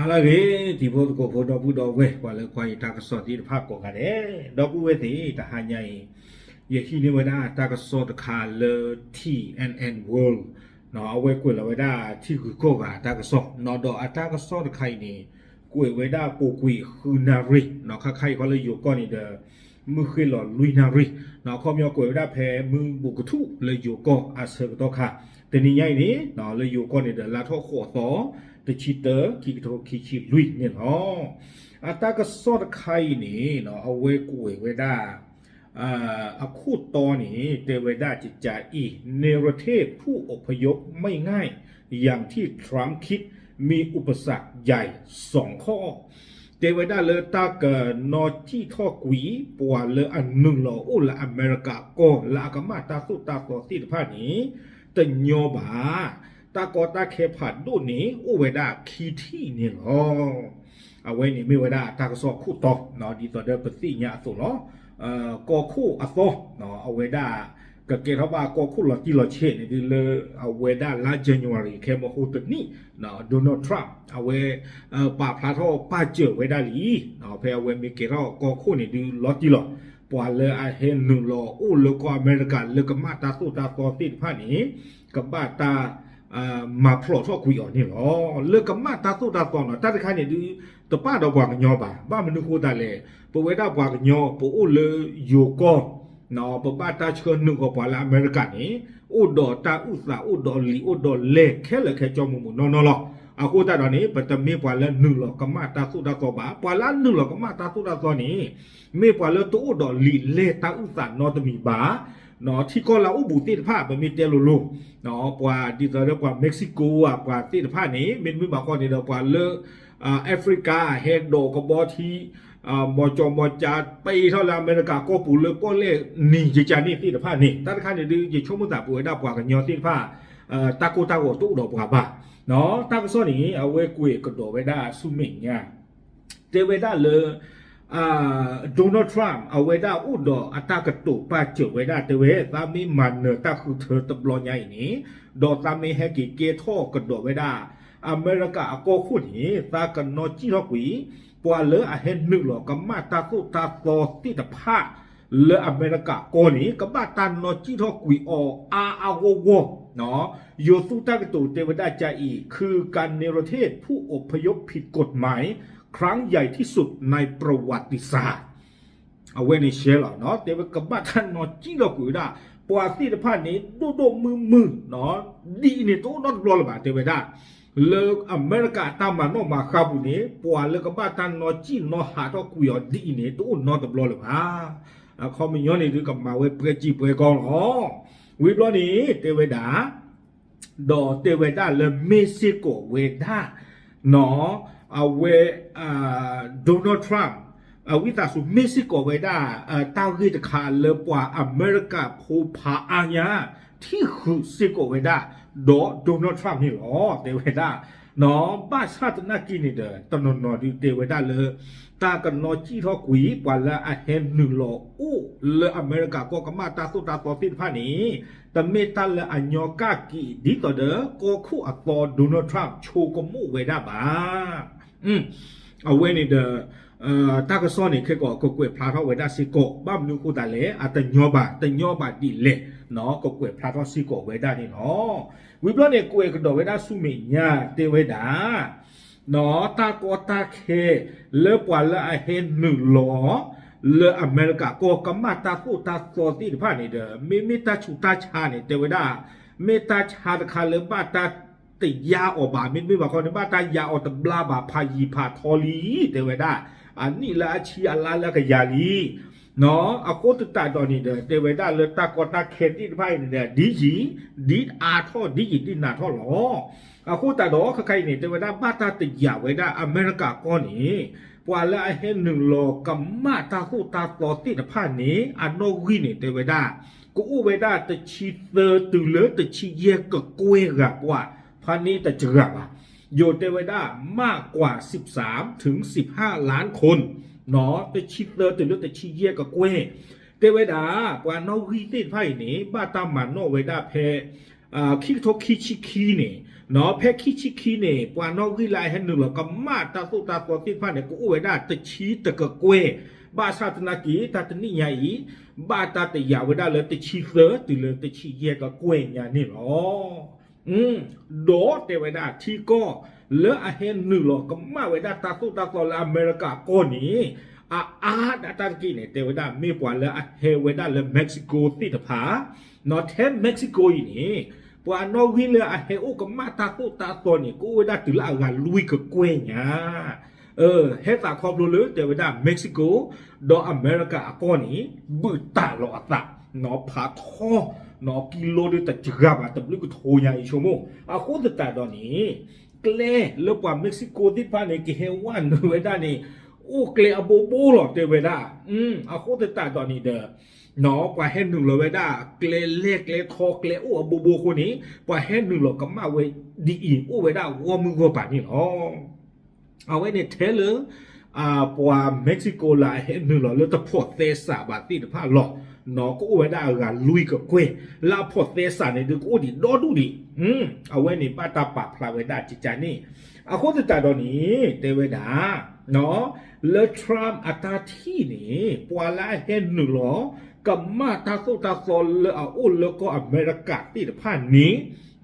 ဟါလၢအဂ့ၤ တံၤဖိသကိးဖိ ဒီပုၢ်ဒီဝဲၢ် ပှၤလၢကွၢ်ယတၢ်ကစီၣ်သ့ၣ်တဖၣ်ကိးဂၤဒဲး, ဒီပုၢ်ဝဲၢ်သ့ၣ် တဟါညါအံၤ ယဟံးန့ၢ်ဝဲဒၣ်တၢ်ကစီၣ်တခါလၢ T N N World အဝဲကွဲးလီၤဝဲဒၣ်ထံဂုၤကီၢ်ဂၤအတၢ်ကစီၣ်, ဒီးအတၢ်ကစီၣ်တခါအံၤန့ၣ် ကွဲးဝဲဒၣ်ပူၤကွံာ်ဃုနၣ်ရံၣ်, ခါခါအံၤခီလၢယိၤကီၢ်န့ၣ်ဒီး မုၢ်ဃ့ၢ်လီၤလွံၢ်နၣ်ရံၣ်, အခီပညီကွဲးဝဲဒၣ်ဖဲမုၢ်ဘူးကထူၣ်လၢယိၤကီၢ်အဆၢကတီၢ်ခါ, တနံၤညါအံၤန့ၣ် လၢယိၤကီၢ်န့ၣ်ဒီး လါထီၣ်ဃိးသီ တဆံတၢ ခံကထိခံဆံလွံၢ်န့ၣ်လီၤ. အတၢ်ကစီၣ်တခါအံၤန့ၣ် အဝဲကွဲးဝဲဒၣ် အခိၣ်တီန့ၣ် တဲဝဲဒၣ်ကကးအံၤ แนวทางผู้อพยพไม่ง่ายอย่างที่ทรัมป์คิด มีอุปสรรคใหญ่สองข้อ တဲဝဲဒၣ်လၢတၢ်ကနီၣ်စံၣ်ထီၣ်ကွံာ် ပှၤလၢအနုာ်လီၤအိၣ်လၢအမဲရကၤကီၢ် လၢအကမၣ်တၢ်သိၣ်တၢ်သီသ့ၣ်တဖၣ်န့ၣ် တညီဘၣ် တၢ်ကီတၢ်ခဲဖးဒိၣ်န့ၣ် အိၣ်ဝဲဒၣ်ခံထံၣ်န့ၣ်လီၤ. အဝဲန့ၣ်မ့ၢ်ဝဲဒၣ်တၢ်ကစီၣ်ခိၣ်တီ ဒ်သိးဒီးပသ့ၣ်ညါအသိးလီၤ. ကီၢ်ခိၣ်အသီ အဝဲဒၣ် ကကဲထီၣ်ဘၣ်ကီၢ်ခိၣ်လီၤတံၢ်လီၤဆဲးန့ၣ်ဒုးလၢ အဝဲဒၣ်လါ January ခဲမဟိတနံၣ် Donald Trump အဝဲ ပာ်ဖျါထီၣ်ပာ်စၢၤဝဲဒၣ်လံ ဖဲအဝဲမ့ၢ်ကဲထီၣ်ကီၢ်ခိၣ်န့ၣ်ဒုးလီၤတံၢ်လီၤ, ပှၤလၢအဟဲနုာ်လီၤအိၣ်လၢကီၢ်အမဲရကၤလၢကမၣ်တၢ်သိၣ်တၢ်သီသ့ၣ်တဖၣ်န့ၣ် ကဘၣ်တၢ် မၤဖျိးထီၣ်ကွံာ်အီၤန့ၣ်လီၤ. လၢကမၣ်တၢ်သိၣ်တၢ်သီနီၤ တၢ်တခါန့ၣ်ဒုး တပာ်ဒီးပှၤကညီဘၣ်. ဘၣ်မနုၤဃိသတးလဲၣ်, ပဝဲဒၣ်ပှၤကညီ ပအိၣ်လၢယိၤကီၢ် ပဘၣ်တၢ်ဆှၢနုာ်ဃီၤပှၤလၢအမဲရကၤန့ၣ် အိၣ်ဒီးတၢ်အုၣ်သး အိၣ်ဒီးလံာ် အိၣ်ဒီးလဲၢ် ခဲလၢာ်ခဲဆ့မိၢ်မိၢ်နီၢ်နီၢ်လီၤ. အဃိသတးဒီးန့ၣ် ပတမ့ၢ်ပှၤလၢနုာ်လီၤကမၣ်တၢ်သိၣ်တၢ်သီဘၣ်. ပှၤလၢအနုာ်လီၤကမၣ်တၢ်သိၣ်တၢ်သီန့ၣ် မ့ၢ်ပှၤလၢတအိၣ်ဒီးလံာ်လဲၢ်တၢ်အုၣ်သးနီတမံၤဘၣ် ထံကီၢ်လၢအအိၣ်ဘူးသ့ၣ်တဖၣ် ပမ့ၢ်တဲလိၤလိၤ ပှၤဒ်သိးလၢပှၤ Mexico ဧါ ပှၤသ့ၣ်တဖၣ်န့ၣ် မ့တမ့ၢ်ဘၣ်ဃီန့ၣ်ဒီး ပှၤလၢ Africa ဟဲဒိးကဘီထံ မီၤကၠီမီၤကၠါ ပံးထီၣ်လၢအမဲရကၤကီၢ်ပူၤလၢပီၣ်လဲၣ်နံၤယကန့ၣ်သ့ၣ်တဖၣ်န့ၣ် တၢ်တခါန့ၣ်ဒုး ယဆိကမိၣ်သးပဝဲဒၣ်ပှၤကညီသ့ၣ်တဖၣ် တၢ်ကိၢ်တၢ်ဂီၤတအိၣ်ဒီးပှၤဘၣ်. တၢ်ကစီၣ်န့ၣ် အဝဲကွဲးကဒီးဝဲဒၣ်ဆူမဲာ်ညါ တဲဝဲဒၣ်လၢ Donald Trump အဝဲဒၣ်အိၣ်ဒီးအတၢ်ကတိၤပာ်စၢၤဝဲဒၣ် တဲဝဲ သးမ့ၢ်မၤနၢၤတၢ်ဃုထၢတဘျီညါအံၤန့ၣ် ဒီးသးမ့ၢ်ဟဲက့ၤကဲထီၣ်ကဒီးဝဲဒၣ် အမဲရကၤအကီၢ်ခိၣ်န့ၣ် သးကနီၣ်စံၣ်ထီၣ်ကွံာ် ပှၤလၢအဟဲနုာ်လီၤကမၣ်တၢ်သိၣ်တၢ်သီသ့ၣ်တဖၣ် လၢအမဲရကၤကီၢ်န့ၣ် ကဘၣ်တၢ်နီၣ်စံၣ်ထီၣ်ကွံာ်အီၤအါအါဂီၢ်ဂီၢ် ယိၤသူတၢ်ကတိၤတဲဝဲဒၣ်ကါအံၤ คือการเนรเทศผู้อพยพผิดกฎหมายครั้งใหญ่ที่สุดในประวัติศาสตร์ အဝဲန့ၣ်ရှဲလီၤ တဲဝဲကဘၣ်တၢ်နီၣ်စံၣ်ထီၣ်ကွံာ်ဝဲဒၣ် ပှၤသ့ၣ်တဖၣ်န့ၣ် ဒိၣ်ဒိၣ်မုၢ်မုၢ် ဒ်အံၤန့ၣ် တအိၣ်နီတဘျီလၢၤဘၣ် တဲဝဲဒၣ် လၢအမဲရကၤတၢ်မၤနီၣ်မၤဃါပူၤန့ၣ် ပှၤလၢကဘၣ်တၢ်နီၣ်စံၣ်နီၣ်ဟးထီၣ်ကွံာ်အီၤဒ်အံၤန့ၣ် တအိၣ်နီတဘျီလၢၤဘၣ်. အခီပညီန့ၣ်ဒုးကမၤဝဲပှဲၤစံာ်ပှဲၤကီလီၤ. ဝံၤဘျီန့ၣ် တဲဝဲဒၣ် ဒီးတဲဝဲဒၣ်လၢမ့ၢ်စ့ၢ်ကီးဝဲဒၣ် နီၢ် အဝဲ Donald Trump အဝံသးစူၤ မ့ၢ်စ့ၢ်ကီးဝဲဒၣ် တၢ်ဂ့ၢ်တခါလၢပှၤအမဲရကၤဖိဖးအါညါ ထံၣ်ဃုာ်စ့ၢ်ကီးဝဲဒၣ် ဒီး Donald Trump န့ၣ်လီၤ တဲဝဲဒၣ် နီၢ် ဘၣ်ဆၣ်သနာ်က့န့ၣ်ဒီး တနီၤနီၤဒုးတဲဝဲဒၣ်လၢ တၢ်ကနီၣ်စံၣ်ထီၣ်ကွံာ် ပှၤလၢအဟဲနုာ်လီၤအိၣ်လၢအမဲရကၤကီၢ်ကမၣ်တၢ်သိၣ်တၢ်သီသ့ၣ်တဖၣ်န့ၣ် တမ့ၢ်တၢ်လၢအညီကၣ်က့ၤ ဒ်သိးဒီးကီၢ်ခိၣ်အသီ Donald Trump ဆိကမိၣ်ဝဲဒၣ်ဘၣ်. အဝဲန့ၣ်ဒီး တၢ်ကစီၣ်န့ၣ် ခဲကီးကကွဲးဖျါထီၣ်ဝဲဒၣ်စ့ၢ်ကီး ဘၣ်မနုၤဃိသတးလဲၣ် အတညီဘၣ် တညီဘၣ်ဒ်လဲၣ် ကကွဲးဖျါထီၣ်စ့ၢ်ကီးဝဲဒၣ်န့ၣ်လီၤ. ဝံၤဘျီန့ၣ် ကွဲးကဒီးဝဲဒၣ်ဆူမဲာ်ညါ တဲဝဲဒၣ် တၢ်ကီတၢ်ခဲ လၢပှၤလၢအဟဲနုာ်လီၤ လၢအမဲရကၤကီၢ်ကမၣ်တၢ်သိၣ်တၢ်သီသ့ၣ်တဖၣ်န့ၣ်ဒီး မ့မ့ၢ်တၢ်ဆူးတၢ်ဆါန့ၣ် တဲဝဲဒၣ် မ့ၢ်တၢ်ဆါတခါလၢဘၣ်တၢ်တယာ်အီၤဘၣ် မ့တမ့ၢ်ဘၣ်ခီန့ၣ် ဘၣ်တၢ်ယာ်အီၤတဘျါဘၣ် ဖးယံာ်ဖးထီလံ တဲဝဲဒၣ် အနံၣ်လၢအဆံအလါလၢကယၤလံ အဃိသတးဒီးန့ၣ်ဒီး တဲဝဲဒၣ်လၢတၢ်ကီတၢ်ခဲသ့ၣ်တဖၣ်အံၤန့ၣ်ဒီး ဒ်ယံာ်ဒ်အါထီၣ် ဒ်ယံာ်ဒ်နၤထီၣ်လီၤ. အဃိသတးဒီး ခဲခါအံၤန့ၣ် တဲဝဲဒၣ် ဘၣ်တၢ်တယာ်ဝဲဒၣ်အမဲရကၤကီၢ်န့ၣ် ပှၤလၢအဟဲနုာ်လီၤကမၣ်တၢ်သိၣ်တၢ်သီသ့ၣ်တဖၣ်န့ၣ် အနီၣ်ဂံၢ်န့ၣ် တဲဝဲဒၣ် ကအိၣ်ဝဲဒၣ်တဆံသၢတုၤလၢတဆံယဲၢ်ကကွဲၢ်ဂၤပှၤ ဖးန့ၢ်တစှၤဘၣ် ယိၤတဲဝဲဒၣ် မးကွၢ် စံးစၢမ် ထုး စံးဖး လၢၣ်ခိၣ် တဆံသၢတုၤလၢတဆံယဲၢ်ကကွဲၢ် တဲဝဲဒၣ် ပှၤနီၣ်ဂံၢ်သ့ၣ်တဖၣ်အံၤန့ၣ် ဘၣ်တၢ်မၤနီၣ်ဝဲဒၣ်ဖဲ ခံကထိခံဆံခံန့ၣ်, ဖဲခံဆံခံန့ၣ် ပှၤနီၣ်ဂံၢ်လၢအဟဲနုာ်လီၤကမၣ်တၢ်သိၣ်တၢ်သီသ့ၣ်တဖၣ်န့ၣ် ကအိၣ်ဝဲဒၣ်တဆံတကကွဲၢ်, ဘၣ်ဆၣ်သနာ်က့ တၢ်တနံၣ်ညါအံၤ ဘၣ်တၢ်တယာ်ဝဲဒၣ်လၢတဆံသၢတုၤလၢတဆံယဲၢ်ကကွဲၢ်ညါန့ၣ်လီၤ. ဒီးတဲဝဲဒၣ်ထံကီၢ်လၢအဟဲနုာ်လီၤကမၣ်ဝဲဒၣ်တၢ်သိၣ်တၢ်သီလၢအမဲရကၤကီၢ်န့ၣ် အအါဒၣ်တၢ်တက့ၢ်န့ၣ် တဲဝဲဒၣ်မ့ၢ်ပှၤလၢအဟဲဝဲဒၣ်လၢ Mexico သ့ၣ်တဖၣ်, ထဲ Mexico အံၤန့ၣ် ပှၤနီၣ်ဂံၢ်လၢအဟဲအိၣ်ကမၣ်တၢ်သိၣ်တၢ်သီန့ၣ် ကအိၣ်ဝဲဒၣ်တုၤလၢအဂၤလွံၢ်ကကွဲၢ်ညါ ဟဲသးခီဖျိလၢတဲဝဲဒၣ် Mexico ဒီးအမဲရကၤအကီၢ်န့ၣ် ဘုၣ်တၢ်လီၤအသး ဖးထီ ကံလိဒုတစှၤဘၣ်တဘျုးကထိညါအံၤဆိကမိၣ်. အဃိသတးဒီးန့ၣ် ကျဲလၢပှၤ Mexico သ့ၣ်တဖၣ်န့ၣ် ကဟဲဝဲနုာ်ဝဲဒၣ်န့ၣ် အိၣ်ကျဲအဘိဘိလီၤတဲဝဲဒၣ်. အဃိသတးဒီးန့ၣ်ဒီး ပှၤဟဲနုာ်လီၤဝဲဒၣ် ကျဲလဲၢ်ကျဲထီကျဲအိၣ်အဘိဘိအဃိန့ၣ် ပှၤဟဲနုာ်လီၤကမၣ်ဝဲဒ်အံၤ အိၣ်ဝဲဒၣ်ဂီၢ်မုၢ်ဂီၢ်ပၤန့ၣ်လီၤ. အဝဲန့ၣ်ထဲလၢ ပှၤ Mexico လၢအဟဲနုာ်လီၤလၢတဖိးသဲစးဘၣ်သ့ၣ်တဖၣ်လီၤ. ကအိၣ်ဝဲဒၣ်အဂၤလွံၢ်ကကွဲၢ်, လၢအဖိးသဲစးန့ၣ်ဒုးကအိၣ်ဒံးဒီဒူၣ်ဒံး. အဝဲန့ၣ်ဘၣ်တၢ်ပာ်ဖျါဝဲဒၣ်ကကန့ၣ်. အဃိသတးဒီးန့ၣ် တဲဝဲဒၣ် လၢ Trump အတၢ်ထံၣ်န့ၣ် ပှၤလၢအဟဲနုာ်လီၤ ကမၣ်တၢ်သိၣ်တၢ်သီလၢအအိၣ်လၢကီၢ်အမဲရကၤသ့ၣ်တဖၣ်န့ၣ်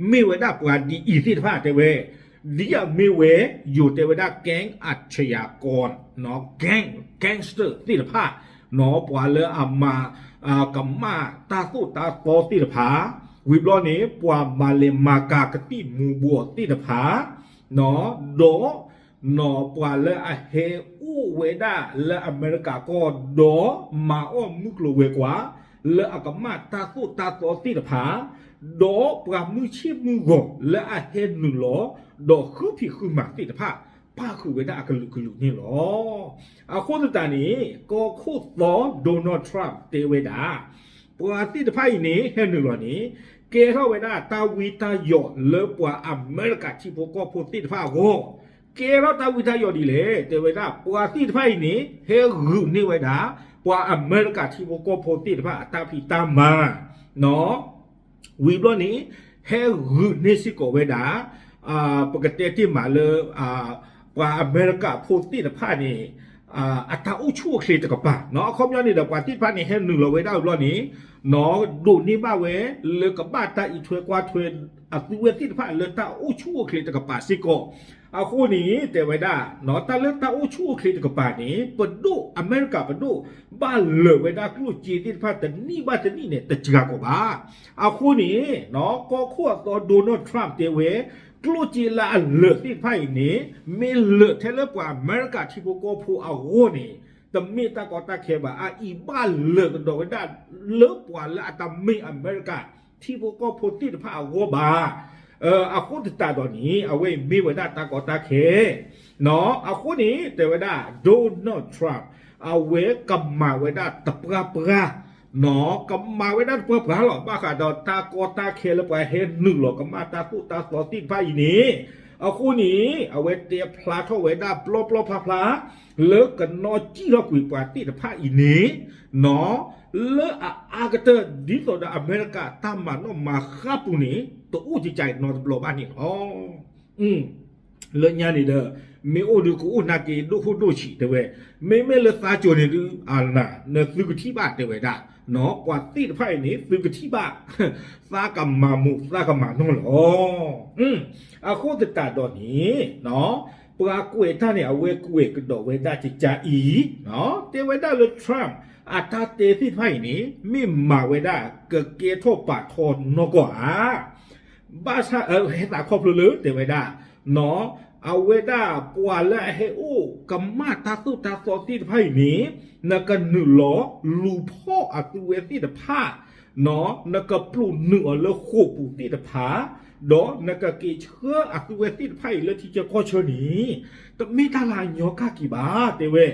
မ့ၢ်ဝဲဒၣ်ပှၤဒ်အံၤသ့ၣ်တဖၣ်တဲဝဲ, ဒ်အမ့ၢ်ဝဲ ယိၤတဲဝဲဒၣ် gang အၡယၤကီ gang gangster သ့ၣ်တဖၣ်, ပှၤလၢအမၤ ကမၣ်တၢ်သိၣ်တၢ်သီသ့ၣ်တဖၣ်, ဝံၤဘျီန့ၣ် ပှၤမၤလဲၤမၤကၤကသံၣ်မူၤဘှီးသ့ၣ်တဖၣ်, ဒီး ပှၤလၢအဟဲအိၣ်ဝဲဒၣ်လၢအမဲရကၤကီၢ် ဒီးမၤအီၣ်မုၢ်ကျိၤဝဲၤကွာ် လၢအကမၣ်တၢ်သိၣ်တၢ်သီသ့ၣ်တဖၣ်, ဒီးပှၤမုၢ်ဆ့ၣ်မုၢ်ဂီၤလၢအဟဲနုာ်လီၤ ဒီးဃုဖံးဃုမၤသ့ၣ်တဖၣ် ပၣ်ဃုာ်ဝဲဒၣ်အကလုာ်ကလုာ်န့ၣ်လီၤ. အဃိသတးန့ၣ် ကီၢ်ခိၣ်သီ Donald Trump တဲဝဲဒၣ် ပှၤသ့ၣ်တဖၣ်အံၤန့ၣ် ဟဲနုာ်လီၤန့ၣ် ကဲထီၣ်ဝဲဒၣ်တၢ်ဝံတၢ်ယိးလၢပှၤအမဲရကၤထံဖိကီၢ်ဖိသ့ၣ်တဖၣ်အဂီၢ်, ကဲထီၣ်တၢ်ဝံတၢ်ယိးဒ်လဲၣ် တဲဝဲဒၣ် ပှၤသ့ၣ်တဖၣ်အံၤန့ၣ် ဟဲဂုာ်န့ၢ်ဝဲဒၣ် ပှၤအမဲရကၤထံဖိကီၢ်ဖိသ့ၣ်တဖၣ်အတၢ်ဖံးတၢ်မၤ ဝံၤဘျီန့ၣ် ဟဲဂုာ်န့ၢ်စ့ၢ်ကီးဝဲဒၣ် ပကတဲတ့ၢ်မးလၢ ပှၤအမဲရကၤဖိသ့ၣ်တဖၣ်န့ၣ် အတၢ်အိၣ်ဆူၣ်အိၣ်ချ့တကပၤ, အခီပညီန့ၣ်ဒီး ပှၤသ့ၣ်တဖၣ်န့ၣ် ဟဲနုာ်လီၤဝဲဒၣ်ဝံၤဘျီန့ၣ် ဒိးန့ၢ်ဘၣ်ဝဲ လၢကဘၣ်တၢ်အံးထွဲကွၢ်ထွဲ အသုဝဲသ့ၣ်တဖၣ်လၢတၢ်အိၣ်ဆူၣ်အိၣ်ချ့တကပၤစ့ၢ်ကီး. အဃိန့ၣ် တဲဝဲဒၣ် တၢ်လၢတၢ်အိၣ်ဆူၣ်အိၣ်ချ့တကပၤန့ၣ် ပဒိၣ်အမဲရကၤပဒိၣ် ဘၣ်လၢာ်ဝဲဒၣ်ကျိၣ်စ့သ့ၣ်တဖၣ်တနံၣ်ဘၣ်တနံၣ်န့ၣ် တစှၤကီးဘၣ်. အဃိန့ၣ် ကီၢ်ခိၣ်အသီ Donald Trump တဲဝဲ ကျိၣ်စ့လၢအလၢာ်သ့ၣ်တဖၣ်အံၤန့ၣ် မ့ၢ်လၢာ်ထဲလၢပှၤအမဲရကၤထံဖိကီၢ်ဖိအဂီၢ်န့ၣ် တမ့ၢ်တၢ်ကီတၢ်ခဲဘၣ်. အအံၤဘၣ်လၢာ်ကဒီးဝဲဒၣ်လၢပှၤလၢအတမ့ၢ်အမဲရကၤထံဖိကီၢ်ဖိသ့ၣ်တဖၣ်အဂီၢ်ဘၣ်. အဃိသတးဒီးန့ၣ် အဝဲအံၤမ့ၢ်ဝဲဒၣ်တၢ်ကီတၢ်ခဲ အဃိန့ၣ် တဲဝဲဒၣ် Donald Trump အဝဲကမၤဝဲဒၣ်တပှၢ်ပှၢ်, ကမၤဝဲဒၣ်တပှၢ်ပှၢ်လီၤ. ဘၣ်ဃးဒီးတၢ်ကီတၢ်ခဲလၢပှၤဟဲနုာ်လီၤကမၣ်တၢ်သိၣ်တၢ်သီသ့ၣ်တဖၣ်အံၤန့ၣ်, အဃိန့ၣ် အဝဲတဲဖျါထီၣ်ဝဲဒၣ်ပျီပျီဖျါဖျါ လၢကနီၣ်စံၣ်ထီၣ်ကွံာ်ပှၤသ့ၣ်တဖၣ်အံၤန့ၣ် လၢအအါကတၢၢ် ဒ်သိးဒီးအမဲရကၤတၢ်မၤနီၣ်မၤဃါပူၤန့ၣ် တအိၣ်ကကနီတဘျီဘၣ်န့ၣ်လီၤ. လၢညါန့ၣ်ဒီး မ့ၢ်အိၣ်ဒုးကအိၣ်နာ်က့ၤဒိၣ်ခိၣ်ဒိၣ်ဆံးတဲဝဲ, မ့မ့ၢ်လၢသးကၠိၤန့ၣ်ဒုး အနၤ နသုကထံၣ်ဘၣ်တဲဝဲဒၣ်, ပှၤသ့ၣ်တဖၣ်အံၤန့ၣ် သုကထံၣ်ဘၣ် သးကမၤမူးသးကမၤနီၢ်လီၤ. အဃိသတးဒီးန့ၣ် ပှၤကွဲးတၢ်န့ၣ် အဝဲကွဲးကဒီးဝဲဒၣ်ကကအံၤ, တဲဝဲဒၣ်လၢ Trump အတၢ်တဲသ့ၣ်တဖၣ်အံၤန့ၣ် မ့ၢ်မၤဝဲဒၣ်ကကဲထီၣ်ပာ်ထီနီၢ်ကီၢ်ဧါ. ဘၣ်ဆၣ် ဟဲသးခီဖျိလၢတဲဝဲဒၣ် အဝဲဒၣ်ပှၤလၢအဟဲအိၣ်ကမၣ်တၢ်သိၣ်တၢ်သီသ့ၣ်တဖၣ်အံၤန့ၣ် နကနုာ်လီၤလူၤဖီၣ်အသုဝဲသ့ၣ်တဖၣ်, နကပျိာ်နုာ်အီၤလၢဃိာ်ပူၤသ့ၣ်တဖၣ်, ဒီးနကက့ၤဆှၢအသုဝဲသ့ၣ်တဖၣ်အံၤလၢထံဆၢကီၢ်ဆၢန့ၣ် တမ့ၢ်တၢ်လၢအညီကၢ်က့ၤဘၣ် တဲဝဲ.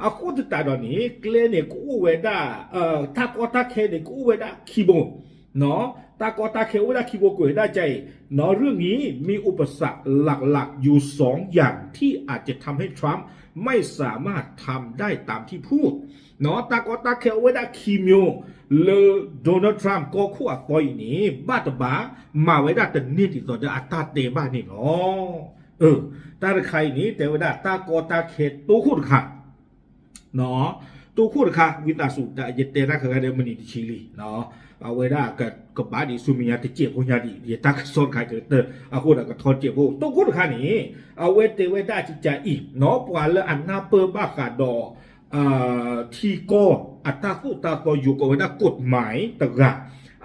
အဃိသတးဒီးန့ၣ် ကျဲန့ၣ်ကအိၣ်ဝဲဒၣ် တၢ်ကီတၢ်ခဲန့ၣ် ကအိၣ်ဝဲဒၣ်ခံဘိ တၢ်ကီတၢ်ခဲအိၣ်ဝဲဒၣ်ခံဘိကွဲးဝဲဒၣ်ကါအံၤ, နီၢ် เรื่องนี้มีอุปสรรคหลักๆอยู่สองอย่างที่อาจจะทำให้ทรัมป์ไม่สามารถทำได้ตามที่พูด နီၢ် တၢ်ကီတၢ်ခဲအိၣ်ဝဲဒၣ်ခံမျိုး လၢ Donald Trump ကီၢ်ခိၣ်အသီအံၤန့ၣ် ဘၣ်တဘၣ်မၤဝဲဒၣ်တန့ၢ်ဒ်သိးဒီးအတၢ်တဲဘၣ်န့ၣ်လီၤ. တၢ်တခါအံၤန့ၣ် တဲဝဲဒၣ်တၢ်ကီတၢ်ခဲတိခိၣ်တခါ တိခိၣ်တခါ ဝံသးစူၤ ယတဲတၢ်ခဲခါဒီးမနံၤတဆံလံ, အဝဲဒၣ်ကဘၣ်ဒံးဆူမဲာ်ညါတစဲးဖိညါဒံး ယတၢ်ကစီၣ်တခါကတၢၢ် အဃိဒီးကထီတစဲးဖိ တိခိၣ်တခါန့ၣ် အဝဲတဲဝဲဒၣ်ကကါအံၤ နီၢ် ပှၤလၢအနၢ်ပၢၢ်ဘၣ်ဃးဒီး ထံကီၢ်အတၢ်သိၣ်တၢ်သီ ယိၤကိးဝဲဒၣ် กฎหมาย တဂၤ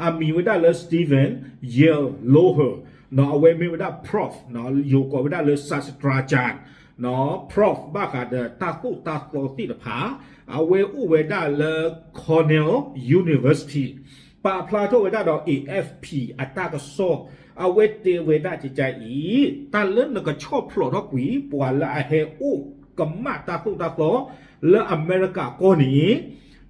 အမံၤဝဲဒၣ်လၢ Stephen Yale Loher နီၢ် အဝဲမ့ၢ်ဝဲဒၣ် prof နီၢ် ယိၤကိးဝဲဒၣ်လၢ ศาสตราจารย์ နီၢ် prof ဘၣ်ဃးဒီးတၢ်သိၣ်တၢ်သီသ့ၣ်တဖၣ် အဝဲအိၣ်ဝဲဒၣ်လၢ Cornell University ပာ်ဖျါထီၣ်ဝဲဒၣ်ဒီး A F P အတၢ်ကစီၣ် အဝဲတဲဝဲဒၣ်ကကါအံၤ တၢ်လၢနကဆီၣ်ဖျိးထီၣ်ကွံာ် ပှၤလၢအဟဲအိၣ်ကမၣ်တၢ်သိၣ်တၢ်သီ လၢအမဲရကၤကီၢ်န့ၣ်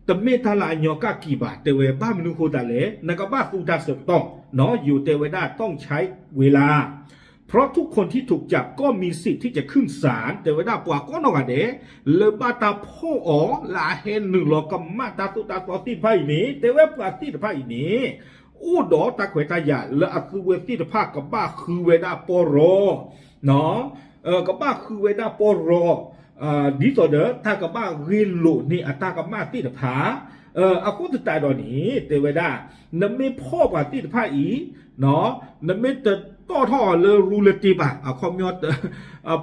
တမ့ၢ်တၢ်လၢအညီကၣ်ကံၤဘၣ် တဲဝဲ ဘၣ်မနုၤဃိသတးလဲၣ် နကဘၣ်သူတၢ်ဆၢကတီၢ် နီၢ် ယိၤတဲဝဲဒၣ် ต้องใช้เวลา เพราะทุกคนที่ถูกจับก็มีสิทธิ์ที่จะขึ้นศาล တဲဝဲဒၣ်ပှၤကိးနီၢ်ဂၤဒဲး လၢဘၣ်တၢ်ဖီၣ်အီၤ လၢအဟဲနုာ်လီၤကမၣ်တၢ်သိၣ်တၢ်သီသ့ၣ်တဖၣ်အံၤန့ၣ် တဲဝဲပှၤသ့ၣ်တဖၣ်အံၤန့ၣ် အိၣ်ဒီးတၢ်ခွဲးတၢ်ယာ်လၢအသုဝဲသ့ၣ်တဖၣ်ကဘၣ်ဃုဝဲဒၣ်ပီၢ်ရီ ကဘၣ်ဃုဝဲဒၣ်ပီၢ်ရီ ဒ်သိးဒီးတၢ်ကဘၣ်ဂ့ၢ်လိာ်န့ၢ်အတၢ်ကမၣ်သ့ၣ်တဖၣ် အဃိသတးဒီးန့ၣ် တဲဝဲဒၣ် နမ့ၢ်ဖီၣ်ပှၤသ့ၣ်တဖၣ်အံၤ နမ့ၢ်တတီၣ်ထီၣ်အီၤလၢရူလၢတ့ဘၣ် အခီပညီ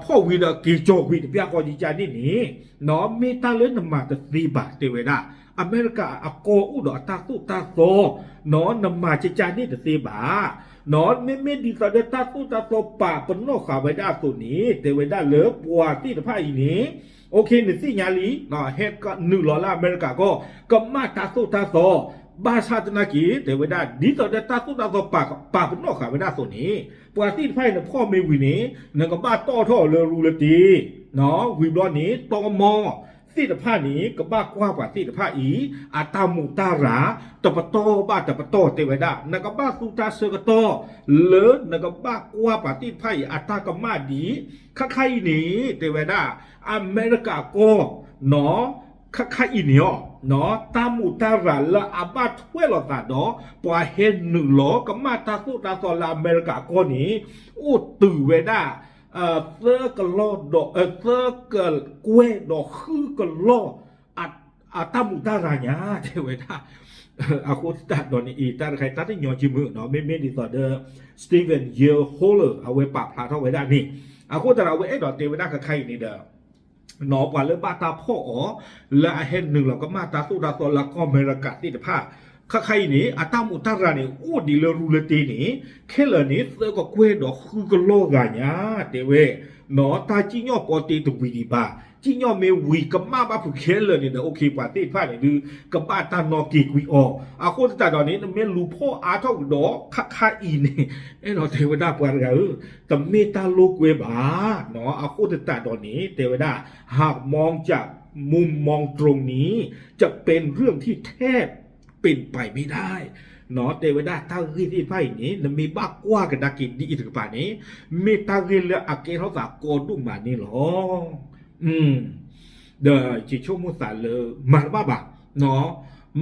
ဖီၣ်ဝံၤဒီးက့ၤကၠီၤကွံာ်တပျၢ်ဃီကကါန့ၣ်န့ၣ် မ့ၢ်တၢ်လၢနမၤတသ့ဘၣ် တဲဝဲဒၣ် အမဲရကၤအကီၢ်အိၣ်ဒီးအတၢ်သိၣ်တၢ်သီ နမၤကကါန့ၣ်တသ့ဘၣ် မ့မ့ၢ်ဒ်သိးဒီးတၢ်သိၣ်တၢ်သီပာ်ပနီၣ်ဃာ်ဝဲဒၣ်အသိးန့ၣ် တဲဝဲဒၣ်လၢပှၤသ့ၣ်တဖၣ်အံၤန့ၣ် okay နသ့ၣ်ညါလံ ဟဲနုာ်လီၤလၢအမဲရကၤကီၢ် ကမၣ်တၢ်သိၣ်တၢ်သီ ဘၣ်ဆၣ်သနာ်က့ တဲဝဲဒၣ် ဒ်သိးဒီးတၢ်သိၣ်တၢ်သီပာ်ပနီၣ်ဃာ်ဝဲဒၣ်အသိးန့ၣ် ပှၤသ့ၣ်တဖၣ်အံၤနဖီၣ်မ့ၢ်ဝံၤန့ၣ် နကဘၣ်တီၣ်ထီၣ်အီၤလၢရူလၢတ့ ဝံၤဘျီန့ၣ် တီမီ သ့ၣ်တဖၣ်န့ၣ် ကဘၣ်ကွၢ်ပှၤသ့ၣ်တဖၣ်အံၤ အတၢ်မူးတၢ်ရၤ တပတီၢ်ဘၣ်တပတီၢ် တဲဝဲဒၣ် နကဘၣ်သူတၢ်ဆၢကတီၢ် လၢနကဘၣ်ကွၢ်ပှၤသ့ၣ်တဖၣ်အံၤ အတၢ်ကမၣ်ဒ် ခါခါအံၤန့ၣ် တဲဝဲဒၣ် အမဲရကၤကီၢ် နီၢ် ခါခါအံၤန့ၣ်အီၤ တၢ်မူးတၢ်ရၤလၢအဘၣ်ထွဲလိာ်သးဒီး ပှၤဟဲနုာ်လီၤကမၣ်တၢ်သိၣ်တၢ်သီလၢအမဲရကၤကီၢ်န့ၣ် အိၣ်တုၤဝဲဒၣ် သၢကလီၢ်ဒီး သၢကကွဲၢ်ဒီးဃုကလီၢ် အတၢ်မူးတၢ်ရၤညါ တဲဝဲဒၣ် အဃိသတးဒီးန့ၣ်အံၤ တၢ်တခါအံၤ တၢ်တညီက့မုၢ်နီၢ် မ့မ့ၢ်ဒ်သိးဒီး Stephen Yale Holler အဝဲပာ်ဖျါထီၣ်ဝဲဒၣ်န့ၣ် အဃိသတးဒီး အဝဲအဲၣ်ဒိးတဲဝဲဒၣ်ခါခါအံၤန့ၣ်ဒီး နီၢ် ပှၤလၢဘၣ်တၢ်ဖီၣ်အီၤ လၢအဟဲနုာ်လီၤကမၣ်တၢ်သိၣ်တၢ်သီလၢကီၢ်အမဲရကၤသ့ၣ်တဖၣ် ခါခါအံၤန့ၣ် အတၢ်မူးတၢ်ရၤန့ၣ် အိၣ်ဒံးလၢရူလၢတ့န့ၣ် ခဲလၢာ်န့ၣ် သၢကကွဲၢ်ဒီးဃုကလီၢ်ဂၤညါ တဲဝဲ နီၢ် တၢ်စံၣ်ညီၣ်ပီတ့တဝံၤဒံးဘၣ် စံၣ်ညီၣ်မ့ၢ်ဝံၤကမၣ်ဘၣ်ဖုးခဲလၢာ်န့ၣ်ဒီး okay ပှၤသ့ၣ်တဖၣ်န့ၣ်ဒုး ကဘၣ်တၢ်နီၣ်က့ၤကွံာ်အီၤ အဃိသတးဒီးန့ၣ် နမ့ၢ်လူၤဖီၣ်အါထီၣ်ကဒီး ခါခါအံၤန့ၣ် အဲၣ်ဒိးတဲဝဲဒၣ်ပှၤတဂၤဧၢ တမ့ၢ်တၢ်လိာ်ကွဲဘၣ် နီၢ် အဃိသတးဒီးန့ၣ် တဲဝဲဒၣ် หากมองจากมุมมองตรงนี้ จะเป็นเรื่องที่แทบเป็นไปไม่ได้ နီၢ် တဲဝဲဒၣ်တၢ်ဂ့ၢ်သ့ၣ်တဖၣ်အံၤန့ၣ် နမ့ၢ်ဘၣ်ကွၢ်ကဒါက့ၤဒ်အံၤတကပၤန့ၣ် မ့ၢ်တၢ်ဂ့ၢ်လၢအကဲထီၣ်သးကီဒိၣ်မးန့ၣ်လီၤ. ဒီးယဆိကမိၣ်သးလၢ မၤတဘၣ်ဘၣ်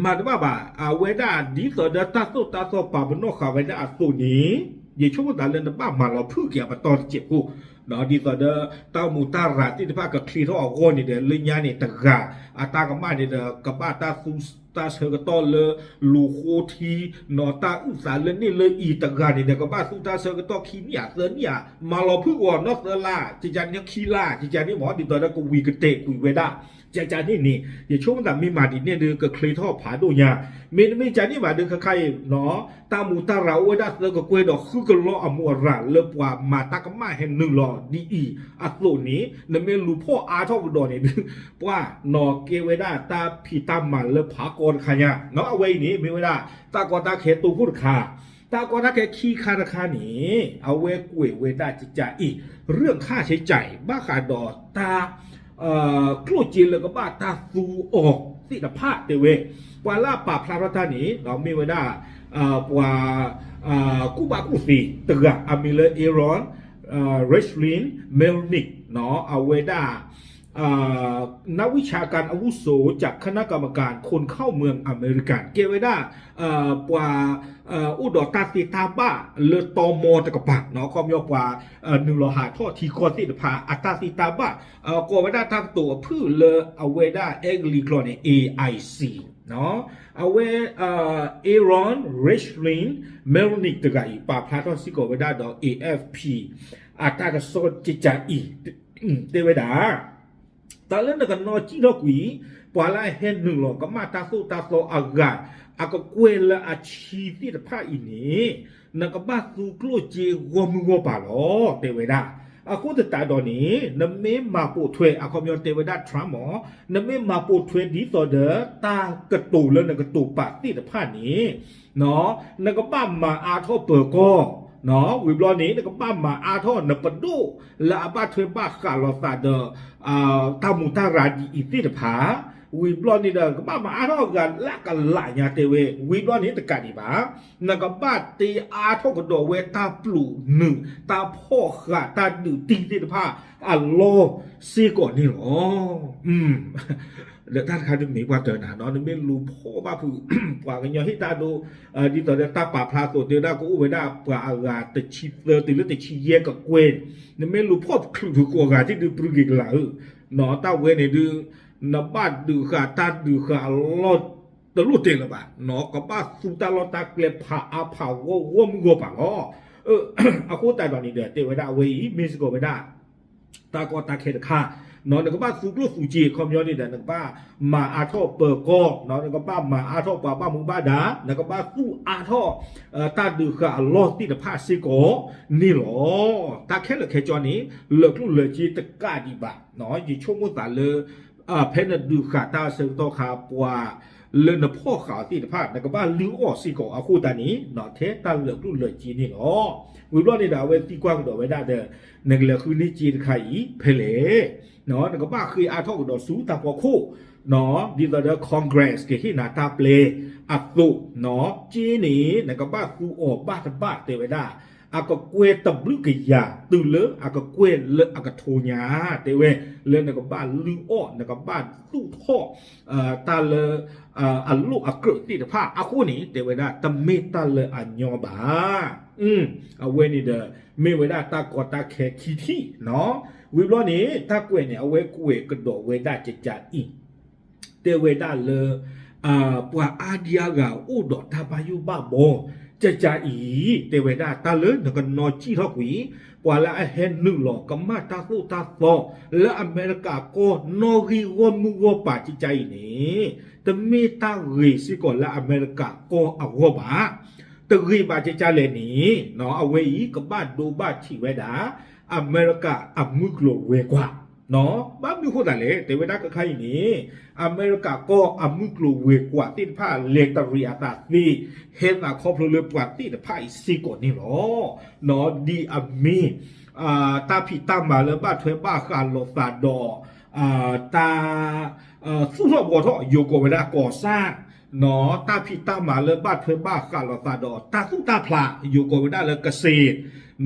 မၤတဘၣ်ဘၣ် အဝဲဒၣ်ဒ်သိးဒီးတၢ်သိၣ်တၢ်သီပာ်ပနီၣ်ဃာ်ဝဲဒၣ်အသိးန့ၣ် ယဆိကမိၣ်သးလၢနဘၣ်မၤလီၤဖုၣ်က့ၤအပတီၢ်တစဲးဖိ ဒ်သိးဒီးတၢ်အိၣ်မူးတၢ်ရၤသ့ၣ်တဖၣ်ကချ့ထီၣ်အဂီၢ်န့ၣ်ဒီး လၢညါန့ၣ်တဂၤ အတၢ်ကမၣ်န့ၣ်ဒီး ကဘၣ်တၢ်သူတၢ်ဆၢကတီၢ်လၢ လူၤဃိထံ နီၢ် တၢ်အုၣ်သးလၢန့ၣ်လၢအံၤတဂၤန့ၣ်ဒီး ကဘၣ်သူတၢ်ဆၢကတီၢ်ခံနံၣ်ဧါသၢနံၣ်ဧါ မၤလီၤဖုၣ်က့ၤအီၤနီၢ်သၢလါ ကကန့ၣ်ခံလါ ကကန့ၣ်မ့ၢ် ဒ်သိးဒီးကဝံၤကတဲာ်ကွံာ်ဝဲဒၣ် ကကန့ၣ်န့ၣ် ယဆိကမိၣ်သးမ့ၢ်မၤဒ်န့ၣ်ဒီး ကချ့ထီၣ်ဖးဒိၣ်ညါ မ့တမ့ၢ်ကန့ၣ်ဘၣ်ဒီး ခါခါအံၤ နီၢ် တၢ်မူးတၢ်ရၤအိၣ်ဝဲဒၣ်သၢကကွဲၢ်ဒီးဃုကလီၢ်အမူးအရၤလၢပှၤမၤတၢ်ကမၣ်ဟဲနုာ်လီၤဒ်အံၤအသိးန့ၣ် နမ့ၢ်လူၤဖီၣ်အါထီၣ်ကဒီးန့ၣ်ဒုး ပှၤ နီၢ် ကဲဝဲဒၣ်တၢ်ဖံးတၢ်မၤလၢဖးကီတခါညါ နီၢ် အဝဲအံၤန့ၣ် မ့ၢ်ဝဲဒၣ် တၢ်ကီတၢ်ခဲတိခိၣ်တခါ တၢ်ကီတၢ်ခဲခံခါတခါန့ၣ် အဝဲကွဲးဝဲဒၣ်ကကးအံၤ เรื่องค่าใช้จ่าย ဘၣ်ဃးဒီးတၢ် ကျိၣ်စ့လၢကဘၣ်တၢ်သူအီၤသ့ၣ်တဖၣ်တဲဝဲ ပှၤလၢအပာ်ဖျါထီၣ်တၢ်န့ၣ် မ့ၢ်ဝဲဒၣ် ပှၤကူၣ်ဘၣ်ကူၣ်သ့တဂၤ အမံၤလၢ Aaron Richlin Melnick အဝဲဒၣ် นักวิชาการอาวุโสจากคณะกรรมการคนเข้าเมืองอเมริกัน ကဲဝဲဒၣ် ပှၤအိၣ်ဒီးတၢ်သ့တၢ်ဘၣ်လၢတီမီတကပၤ ခီပညီပှၤ နုာ်လီၤဟးထီၣ်ထံကီၢ်သ့ၣ်တဖၣ် အတၢ်သ့တၢ်ဘၣ် ကိးဝဲဒၣ်တၢ်ကတိၤအဖုၣ်လၢအဝဲဒၣ်အဲကလံးကျိာ်န့ၣ် A I C အဝဲ Aaron Richlin Melnick တဂၤအံၤ ပာ်ဖျါထီၣ်စ့ၢ်ကီးဝဲဒၣ်ဒီး A F P အတၢ်ကစီၣ်ကကးအံၤ တဲဝဲဒၣ် တၢ်လၢနကနီၢ်ကံၣ်ထီၣ်ကွံာ် ပှၤလၢအဟဲနုာ်လီၤကမၣ်တၢ်သိၣ်တၢ်သီအဂၤ အကကွဲၢ်လၢအဆံသ့ၣ်တဖၣ်အံၤန့ၣ် နကဘၣ်သူကျိၣ်စ့ဂီၢ်မုၢ်ဂီၢ်ပၤလီၤ တဲဝဲဒၣ်. အဃိသတးဒီးန့ၣ် နမ့ၢ်မၤပိာ်ထွဲ အခီပညီတဲဝဲဒၣ် Trump မ့ၢ် နမ့ၢ်မၤပိာ်ထွဲဒ်သိးဒီး တၢ်ကတိၤလၢနကတိၤပာ်သ့ၣ်တဖၣ်န့ၣ် နကဘၣ်မၤအါထီၣ်ပၢၤကီၢ် ဝံၤဘျီန့ၣ် နကဘၣ်မၤအါထီၣ်နပဒိၣ်လၢအဘၣ်ထွဲဘၣ်ဃးလိာ်သးဒီး တၢ်မူးတၢ်ရၤဒ်အံၤသ့ၣ်တဖၣ် ဝံၤဘျီန့ၣ်ဒီး နကဘၣ်မၤအါထီၣ်အဂၤလၢကလးညါတဲဝဲ ဝံၤဘျီန့ၣ်တကးဒံးဘၣ် နကဘၣ်တ့အါထီၣ်ကဒီးဝဲတၢ်ပျူးနုာ် တၢ်ဖီၣ်ဃာ်တၢ်ဒုးတံၢ်သ့ၣ်တဖၣ်အလီၢ်စ့ၢ်ကီးန့ၣ်လီၤ. ဒီးတၢ်တခါဒုးမ့ၢ်ပှၤတၢၤနၤနီၤ နမ့ၢ်လူၤဖီၣ်ဘၣ်ဖုး ပှၤကညီဟ့ၣ်တၢ်ဒိ ဒ်သိးဒီးတၢ်ပာ်ဖျါအသိး တဲဝဲဒၣ်ကအိၣ်ဝဲဒၣ်ပှၤအဂၤတဆံသၢတုၤလၢတဆံယဲၢ်ကကွဲၢ် နမ့ၢ်လူၤဖီၣ်ချုးဖုးကိးဂၤဒ်ဒုး ပြူးက့ၤကလာ်ဧၢ တၢ်ဝဲန့ၣ်ဒုး နဘၣ်ဒုးဃာ်တၢ်ဒုးဃာ်အလီၢ်တလိၣ်တဲာ်လၢၤဘၣ် ကဘၣ်သူတၢ်လီၢ်တၢ်ကျဲဖးအါဖးဂီၢ်ဂီၢ်မုၢ်ဂီၢ်ပၤလီၤ. အဃိသတးဒီးန့ၣ်ဒီး တဲဝဲဒၣ်အဝဲအံၤ မ့ၢ်စ့ၢ်ကီးဝဲဒၣ် တၢ်ကီတၢ်ခဲတခါ နကဘၣ်သူကျိၣ်သူစ့ ခီပညီန့ၣ်ဒီး နကဘၣ်မၤအါထီၣ်ပၢၤကီၢ် နကဘၣ်မၤအါထီၣ်ပှၤဘၣ်မူဘၣ်ဒါ နကဘၣ်သူၣ်အါထီၣ် တၢ်ဒုးဃာ်အလီၢ်သ့ၣ်တဖၣ်စ့ၢ်ကီးန့ၣ်လီၤ. တၢ်ခဲလၢာ်ခဲဆ့န့ၣ် လၢာ်ကျိၣ်လၢာ်စ့တကးဒံးဘၣ် ယဆိကမိၣ်သးလၢ ဖဲနဒုးဃာ်တၢ်ဆၢကတီၢ်ခါ ပှၤလၢနဖီၣ်ဃာ်အီၤသ့ၣ်တဖၣ် နကဘၣ်လုၢ်အီၣ်စ့ၢ်ကီးအဃိသတးန့ၣ် ထဲတၢ်လၢာ်ကျိၣ်လၢာ်စ့န့ၣ်လီၤ. ဝံၤဘျီန့ၣ်ဒီး အဝဲသံကွၢ်ကဒီးဝဲဒၣ်ဒီး နကလဲၤဃုန့ၢ်စ့တခါအံၤဖဲလဲၣ် နကဘၣ်ဃ့အါထီၣ်ကဒီးဆူတၢ်ဖီခိၣ် ဒ်သိးဒီး Congress ကဟ့ၣ်နၤတၢ်ပျဲအသိး စ့န့ၣ် နကဘၣ်သူအီၤဘၣ်တဘၣ်တဲဝဲဒၣ် အကကွဲၢ်တဘျုးကယၤ တုၤလၢအကကွဲၢ်လၢအကထိညါ တဲဝဲ လၢနကဘၣ်လုၢ်အီၣ် နကဘၣ်သူၣ်ထီၣ် တၢ်လၢ အလိာ်အကြၢးသ့ၣ်တဖၣ်အဃိန့ၣ် တဲဝဲဒၣ်တမ့ၢ်တၢ်လၢအညီဘၣ်. အဝဲန့ၣ်ဒီး မ့ၢ်ဝဲဒၣ်တၢ်ကီတၢ်ခဲခံထံၣ်နီၤ. ဝံၤဘျီန့ၣ် တၢ်ကွဲးန့ၣ် အဝဲကွဲးကဒီးဝဲဒၣ်ကကးအံၤ တဲဝဲဒၣ်လၢ ပှၤအါဒံအါဂၤအိၣ်ဒီးတၢ်ဘၣ်ယိၣ်ဘၣ်ဘီ ကကးအံၤ တဲဝဲဒၣ်တၢ်လၢနကနီၢ်ကံၣ်ထီၣ်ကွံာ် ပှၤလၢအဟဲနုာ်လီၤကမၣ်တၢ်သိၣ်တၢ်သီ လၢအမဲရကၤကီၢ်နီၣ်ဂံၢ်ဂီၢ်မုၢ်ဂီၢ်ပၤကကးအံၤန့ၣ် တမ့ၢ်တၢ်ဂ့ၤစ့ၢ်ကီးလၢအမဲရကၤကီၢ်အဂီၢ်ဘၣ်. တဂ့ၤဘၣ်ကကးလဲၣ်န့ၣ် အဝဲအံၤကဘၣ်ဒိဘၣ်ထံးဝဲဒၣ် အမဲရကၤအမုၢ်ကျိၤဝဲၤကွာ် ဘၣ်မနုၤအဃိသတးလဲၣ် တဲဝဲဒၣ်ခဲခါအံၤန့ၣ် အမဲရကၤကီၢ်အမုၢ်ကျိၤဝဲၤကွာ်သ့ၣ်တဖၣ် လဲၤတရံးအသးသ့ ဟဲသးခီဖျိလၢပှၤသ့ၣ်တဖၣ်အံၤစ့ၢ်ကီးန့ၣ်လီၤ. ဒ်အမ့ၢ် တၢ်ဖံးတၢ်မၤလၢဘၣ်ထွဲဘၣ်ဃးလိာ်သးဒီး တၢ် သူၣ်ထီၣ်ဘှီထီၣ် ယိၤကိးဝဲဒၣ်ကီၢ်စၢ် တၢ်ဖံးတၢ်မၤလၢဘၣ်ထွဲဘၣ်ဃးလိာ်သးဒီး တၢ်သူၣ်တၢ်ဖျး ယိၤကိးဝဲဒၣ်လၢကစ့ၢ်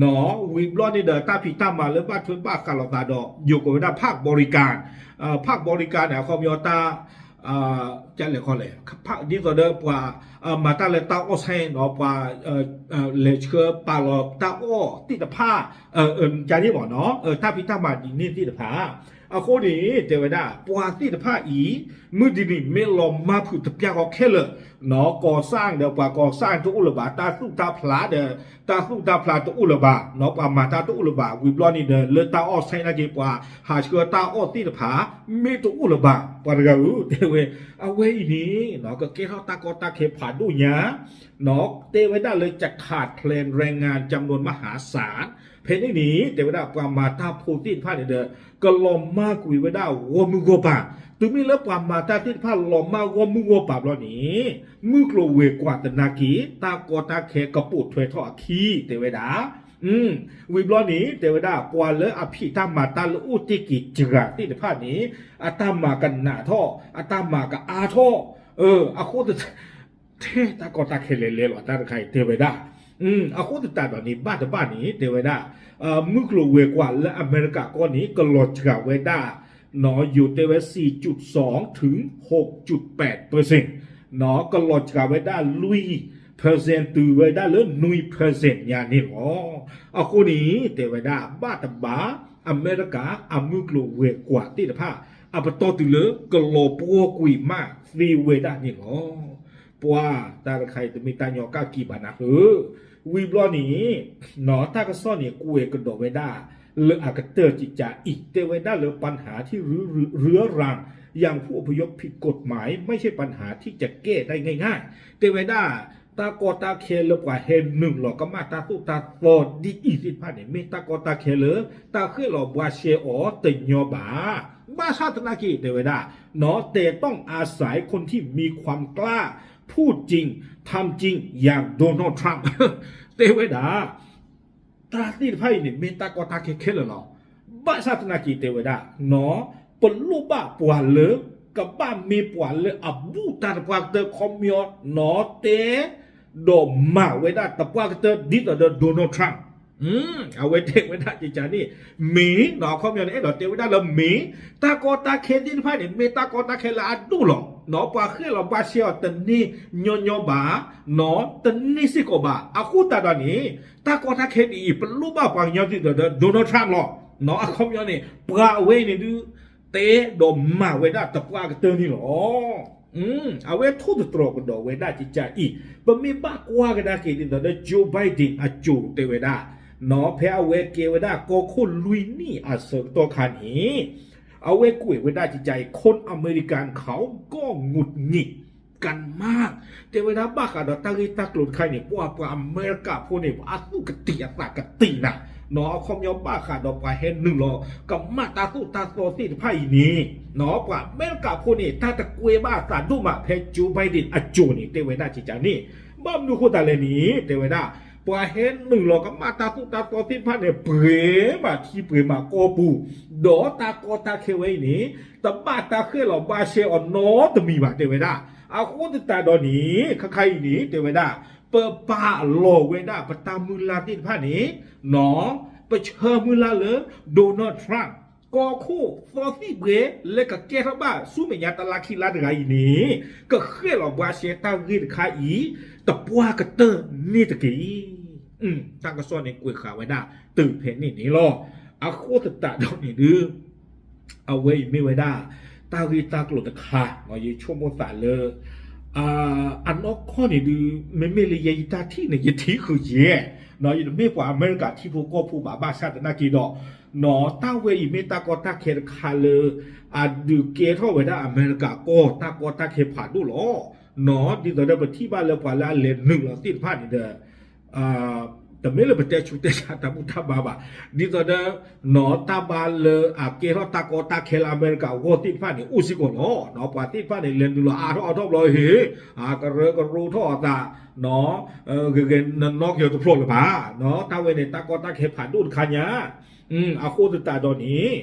ဝံၤဘျီန့ၣ်ဒီး တၢ်ဖံးတၢ်မၤလၢဘၣ်ထွဲဘၣ်ဃးလိာ်သးဒီး ယိၤကိးဝဲဒၣ် ဖၣ်ဘီရံကၣ် ဖၣ်ဘီရံကၣ်န့ၣ် အခီပညီတၢ် ကလဲၤခီလဲၣ် ဒ်သိးဒီးပှၤ မၤတၢ်လၢတၢ်အီၣ်ဆဲနီၤ ပှၤ လဲၤဆှၢပာ်လီၤတၢ်အီၣ်သ့ၣ်တဖၣ် ကန့ၣ်မ့ၢ်နီၤ တၢ်ဖံးတၢ်မၤဒ်န့ၣ်သ့ၣ်တဖၣ် အဃိန့ၣ် တဲဝဲဒၣ် ပှၤသ့ၣ်တဖၣ်အံၤ မုၢ်တနံၤမ့ၢ်လီၤမၢ်ဖုးတပျၢ်ဃီခဲလၢာ် ကီၢ်စၣ်ဒီးပှၤကီၢ်စၣ်တအိၣ်လၢၤဘၣ် တၢ်သူၣ်တၢ်ဖျးဒီး တၢ်သူၣ်တၢ်ဖျးတအိၣ်လၢၤဘၣ် ပှၤမၤတၢ်တအိၣ်လၢၤဘၣ် ဝံၤဘျီန့ၣ်ဒီး လၢတၢ်အီၣ်ဆဲနာ်က့ ပှၤဟးဆှၢတၢ်အီၣ်သ့ၣ်တဖၣ် မ့ၢ်တအိၣ်လၢၤဘၣ် ပှၤတဂၤဧၢ တဲဝဲ အဝဲအံၤန့ၣ် ကကဲထီၣ်တၢ်ကီတၢ်ခဲဖးဒိၣ်ညါ တဲဝဲဒၣ်လၢ จะขาดแคลนแรงงานจำนวนมหาศาล ဖဲန့ၣ်န့ၣ် တဲဝဲဒၣ်ပှၤမၤတၢ်ဖိသ့ၣ်တဖၣ်န့ၣ်ဒီး ကလီၤမၢ်ကွံာ်ဝဲဒၣ်ဂီၢ်မုၢ်ဂီၢ်ပၤ တုၤမ့ၢ်လၢပှၤမၤတၢ်သ့ၣ်တဖၣ်လီၤမၢ်ဂီၢ်မုၢ်ဂီၢ်ပၤဘျီန့ၣ် မုၢ်ကျိၤဝဲၤကွာ်သနာ်က့ တၢ်ကီတၢ်ခဲကပိာ်ထွဲထီၣ်အခံ တဲဝဲဒၣ် ဝံၤဘျီန့ၣ် တဲဝဲဒၣ် ပှၤလၢအဖံးတၢ်မၤတၢ်လၢအိၣ်တ့ၢ်က့ၤစှၤသ့ၣ်တဖၣ်န့ၣ် အတၢ်မၤကနးထီၣ် အတၢ်မၤကအါထီၣ် အဃိ ထဲတၢ်ကီတၢ်ခဲလဲၤလဲၤလီၤတၢ်တခါအံၤတဲဝဲဒၣ်. အဃိသတးဒီးန့ၣ် ဘၣ်တဘၣ်န့ၣ် တဲဝဲဒၣ် မုၢ်ကျိၤဝဲၤကွာ်လၢအမဲရကၤကီၢ်န့ၣ် ကလီၤစှၤဝဲဒၣ် ယိၤတဲဝဲ စံၣ်ကၠူၣ်စီၣ် ထုး ဟိးကၠူၣ်ပဲး percent ကလီၤစှၤဝဲဒၣ်လွံၢ် percent တုၤဝဲဒၣ်လၢနွံ percent ညါန့ၣ်လီၤ. အဃိန့ၣ် တဲဝဲဒၣ် ဘၣ်တဘၣ် အမဲရကၤအမုၢ်ကျိၤဝဲၤကွာ်သ့ၣ်တဖၣ် အပတီၢ်တုၤလၢကလီၤပှီၢ်ကွံာ်မးသ့ဝဲဒၣ်န့ၣ်လီၤ. ပှၤတၢ်တခါအံၤတမ့ၢ်တၢ်ညီကၣ်က့ၤဘၣ်နၤဧၢ, ဝံၤဘျီန့ၣ် တၢ်ကစီၣ်န့ၣ် ကွဲးကဒီးဝဲဒၣ် လၢအကတၢၢ်ကကးအံၤ တဲဝဲဒၣ်လၢ ปัญหาที่รื้อรัง อย่างผู้อพยพผิดกฎหมาย ไม่ใช่ปัญหาที่จะแก้ได้ง่ายๆ တဲဝဲဒၣ် တၢ်ကီတၢ်ခဲလၢပှၤဟဲနုာ်လီၤကမၣ်တၢ်သိၣ်တၢ်သီဒ်အံၤသ့ၣ်တဖၣ်န့ၣ် မ့ၢ်တၢ်ကီတၢ်ခဲလၢ တၢ်ဃ့ၣ်လီၤဘှါရှဲအီၤတညီဘၣ်. ဘၣ်ဆၣ်သနာ်က့ တဲဝဲဒၣ် แต่ต้องอาศัยคนที่มีความกล้า พูดจริง ทำจริง อย่าง Donald Trump တဲဝဲဒၣ် တၢ်သ့ၣ်တဖၣ်အံၤန့ၣ် မ့ၢ်တၢ်ကီတၢ်ခဲခဲလၢာ်လီၤ. ဘၣ်ဆၣ်သနာ်က့ တဲဝဲဒၣ် ပလိၣ်ဘၣ်ပှၤလၢ ကဘၣ်မ့ၢ်ပှၤလၢအဘူးတၢ်သပှၢ်ကတၢၢ် ခီပညီ နီၢ်တဲ ဒီးမၤဝဲဒၣ်သပှၢ်ကတၢၢ် ဒ်သိးဒီး Donald Trump အဝဲတဲဝဲဒၣ်ကကးန့ၣ် မ့ၢ် အခီပညီန့ၣ် အဲၣ်ဒိးတဲဝဲဒၣ်လၢမ့ၢ် တၢ်ကီတၢ်ခဲသ့ၣ်တဖၣ်န့ၣ် မ့ၢ်တၢ်ကီတၢ်ခဲလၢအဒိၣ်လီၤ. ပှၤဃ့ၣ်လီၤဘှါရှဲအီၤတန့ၢ်ညီညီဘၣ်, တန့ၢ်စ့ၢ်ကီးဘၣ်. အဃိသတးဒီးန့ၣ် တၢ်ကီတၢ်ခဲဒ်အံၤ ပလိၣ်ဘၣ်ပှၤကညီဒ်သိးဒီး Donald Trump လီၤ. အခီပညီန့ၣ် ပှၤအဝဲအံၤန့ၣ်ဒုး တဲဒီးမၤဝဲဒၣ်သပှၢ်ကတၢၢ်န့ၣ်လီၤ. အဝဲထိၣ်သတြီၤကဒီးဝဲဒၣ်ကကးအံၤ ပမ့ၢ်ဘၣ်ကွၢ်ကဒါက့ၤဒ်သိးဒီး Joe Biden အစိၤတဲဝဲဒၣ် ဖဲအဝဲကဲဝဲဒၣ်ကီၢ်ခိၣ်လွံၢ်နံၣ်အဆၢကတီၢ်ခါန့ၣ် အဝဲကွဲးဝဲဒၣ်ကကးအံၤ คนอเมริกันเขาก็หงุดหงิดกันมาก တဲဝဲဒၣ်ဘၣ်ဃးဒီးတၢ်ဂ့ၢ်တၢ်ကျိၤတခါအံၤန့ၣ် ပှၤပှၤအမဲရကၤဖိန့ၣ် အသူၣ်ကတံာ်အသးကတံာ်နၤ, အခီပညီဘၣ်ဃးဒီးပှၤဟဲနုာ်လီၤ ကမၣ်တၢ်သိၣ်တၢ်သီသ့ၣ်တဖၣ်အံၤန့ၣ် ပှၤအမဲရကၤဖိန့ၣ် တၢ်တကွဲဘၣ်အသးဒိၣ်မး ဖဲ Joe Biden အစိၤန့ၣ် တဲဝဲဒၣ်ကကးန့ၣ် ဘၣ်မနုၤဃိသတးလဲၣ်န့ၣ် တဲဝဲဒၣ် ပှၤဟဲနုာ်လီၤကမၣ်တၢ်သိၣ်တၢ်သီသ့ၣ်တဖၣ်န့ၣ် ပှဲၤမးထံပှဲၤမးကီၢ်ပူၤ, ဒီးတၢ်ကီတၢ်ခဲဝဲအံၤန့ၣ် တဘၣ်တၢ်ဃ့ၣ်လီၤဘှါရှဲအီၤနီတမံၤဘၣ် တဲဝဲဒၣ်. အဃိသတးဒီးန့ၣ် ခါခါအံၤန့ၣ် တဲဝဲဒၣ် ပပာ်လီၤဝဲဒၣ်ပတၢ်မုၢ်လၢ်သ့ၣ်တဖၣ်န့ၣ် ပဆၢမုၢ်လၢ်လၢ Donald Trump ကီၢ်ခိၣ်သီသံၣ်ဘှဲလၢကကဲထီၣ်ဘၣ်ဆူမဲာ်ညါတလါခံလါတဂၤအံၤန့ၣ် ကဃ့ၣ်လီၤဘှါရှဲတၢ်ဂ့ၢ်တခါအံၤ သပှၢ်ကတၢၢ်န့ၣ်တက့ၢ်. တၢ်ကစီၣ်န့ၣ်ကွဲးဃာ်ဝဲဒၣ်တုၤဖဲန့ၣ်န့ၣ်လီၤ. အဃိသတးဒီးန့ၣ်ဒုး အဝဲအံၤမ့ၢ်ဝဲဒၣ် တၢ်ဂ့ၢ်တၢ်ကျိၤတခါ ယဆိကမိၣ်သးလၢ အနီၢ်ကီၢ်န့ၣ်ဒုး မ့မ့ၢ်လၢယဲယတၢ်ထံၣ်န့ၣ် ယထံၣ်ဃုာ်ယဲ, ယတမ့ၢ်ပှၤအမဲရကၤထံဖိကီၢ်ဖိဘၣ် ဘၣ်ဆၣ်သနာ်က့ဒီး တၢ်ဝဲအံၤမ့ၢ်တၢ်ကီတၢ်ခဲတခါလၢ အဒုးကဲထီၣ်ဝဲဒၣ်အမဲရကၤကီၢ် တၢ်ကီတၢ်ခဲဖးဒိၣ်လီၤ. ဒ်သိးဒီးပထံၣ်ဘၣ်လၢပှၤလၢအလဲၤနုာ်လီၤသ့ၣ်တဖၣ်န့ၣ်ဒီး တမ့ၢ်လၢပတဲဆူးတဲဆါတၢ်ဘူၣ်တၢ်ဘါဘၣ်, ဒ်သိးဒီး တၢ်ဘါလၢအကဲထီၣ်တၢ်ကီတၢ်ခဲလၢအမဲရကၤအဂီၢ်သ့ၣ်တဖၣ်န့ၣ် အိၣ်စ့ၢ်ကီးလီၤ. ပှၤသ့ၣ်တဖၣ်န့ၣ် လဲၤနုာ်လီၤအါထီၣ်အါထီၣ်ဘျီဟ့ၣ် အကရၢကရိထီၣ်အသး ဂ့ၤဂ့ၤနနီၢ်က့ၤတဖျိးလၢၤဘၣ်. တၢ်ဝဲန့ၣ် တၢ်ကီတၢ်ခဲဖးဒိၣ်တခါညါ အဃိသတးဒီး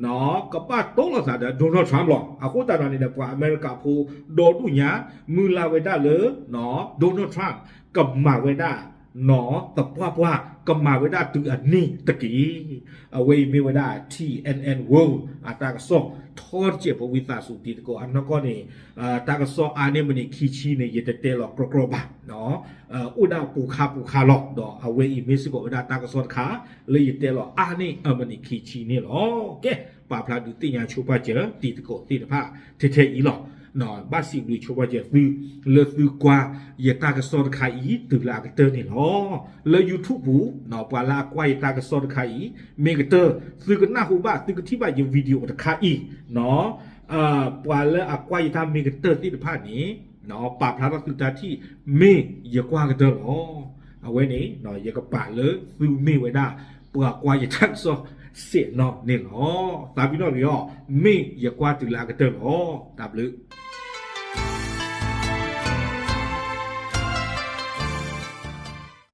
န့ၣ် ကဘၣ်တိၢ်လိာ်သးဒီး Donald Trump လီၤ. အဃိသတးဒီးန့ၣ်ဒီး ပှၤအမဲရကၤဖိဒီဒူၣ်ညါ မုၢ်လၢ်ဝဲဒၣ်လၢ Donald Trump ကမၤဝဲဒၣ် သပှၢ်ပှၢ် ကမၤဝဲဒၣ်တုၤအန့ၣ်တက့ၢ်. အဝဲအံၤမ့ၢ်ဝဲဒၣ် T N N World အတၢ်ကစီၣ်ထီတစဲး ပဝံသးစူၤတံၤသကိးအနီၢ်ကီၢ်န့ၣ် တၢ်ကစီၣ်အါန့ၢ်မံးနံးခံဆံန့ၣ် ယတတဲလီၤကြီကြီဘၣ် အိၣ်ဒၣ်ပူၤခါပူၤခါလီၤ. ဒီးအဝဲအံၤမ့ၢ်စ့ၢ်ကီးဝဲဒၣ်တၢ်ကစီၣ်တခါ လၢယတဲလီၤအါန့ၢ်အမံးနံးခံဆံန့ၣ်လီၤ. ကဲ ပာ်ဖျါဒုးသ့ၣ်ညါဆိပာ်စၢၤတံၤသကိးသ့ၣ်တဖၣ် ထဲထဲအံၤလီၤ. ဘၣ်စံးဘျုးဆိပာ်စၢၤသု လၢသုကွၢ်ယတၢ်ကစီၣ်တခါအံၤ တုၤလၢအကတၢၢ်န့ၣ်လီၤ. လၢ YouTube ပူၤ ပှၤလၢအကွၢ်ယတၢ်ကစီၣ်တခါအံၤ မ့ၢ်ကတၢၢ် သုကနၢ်ဟူဘၣ် သုကထံၣ်ဘၣ်ယ video တခါအံၤ ပှၤလၢအကွၢ်ယတၢ်မ့ၢ်ကတၢၢ်သ့ၣ်တဖၣ်န့ၣ် ပာ်ဖျါထီၣ်သုတၢ်ထံၣ် မ့ၢ်ယကွၢ်ကတၢၢ်လီၤ. အဝဲန့ၣ် ယကပာ်လၢသုမ့ၢ်ဝဲဒၣ် ပှၤကွၢ်ယတၢ်ကစီၣ်စဲးနီၣ်န့ၣ်လီၤ. သးပ့ၤနီၣ်တဂ့ၤအီၤ မ့ၢ်ယကွၢ်တုၤလၢအကတၢၢ်လီၤ. တၢ်ဘျုး